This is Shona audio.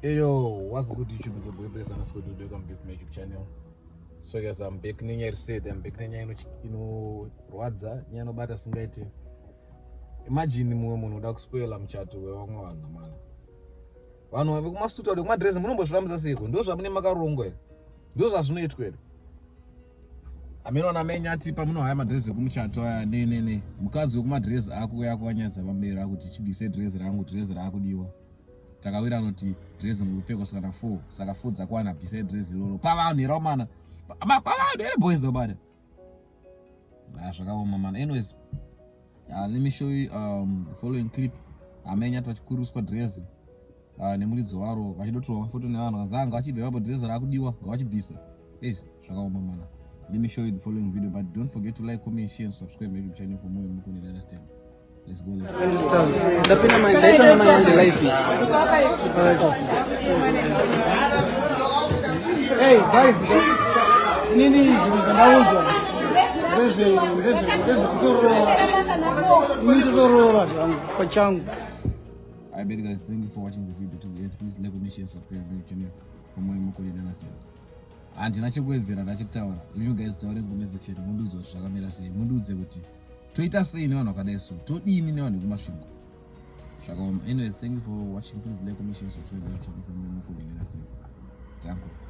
Hey yo, what's good YouTube? It's your boy Blaze underscore Dude. Welcome back to my YouTube channel. So guys, I'm back nenyaya iri sad. I'm back nenyaya inorwadza, nyaya inobata singaiti. Imagine mumwe munhu uda kuspoila muchato wevamwe vanhu mana. Vanhu vekumasutu vari kumadress munombozvirambisa seiko? Ndozvamune makarongwa here? Ndozvazvinoitwa here? Ameno ana menyu ati pamunohaya madress ekumuchato aya ne ne ne. Mukadzi wekumadress akuuya akuvanyadza pamberi akuti chibvise dress rangu, dress raakudiwa. Takawira anoti dress murikupfekwa saka 4 saka 4 dzakwana bvisai dress iroro pavanhu here mana pavanhu here boys obada ah zvakaoma mana anyways let me show you the following clip. Amenya vachikuruswa dress nemuridzi waro vachidotorwa mafoto nevanhu kanzi anga vachibvirapo dress raakudiwa ngavachibvisa. Eh, zvakaoma mana. Let me show you the following video, but don't forget to like, comment, share and subscribe my YouTube channel for more. Mukuni understand. Let's go, let's go. Understand. Ndapinda mai ndaita mai yangu life. Hey guys, inini zvinhu zvandaudzwa ndezvekutorova, ini totorova zvangu pachangu. I bet guys, thank you for watching the video to the end. Please like, comment, share, subscribe my channel for more. Mukuni understand. Handina chekuwedzera ndachikutaura. Imi guys, taure comment section mundiudze kuti zvakamira sei, mundiudze kuti toita sei nevanhu vakadai so, todini nevanhu vekuMasvingo. Zvakaoma. Anyway, thank you for watching. Please like, comment, share, subscribe my channel for more. Mukuni understand. Thank you.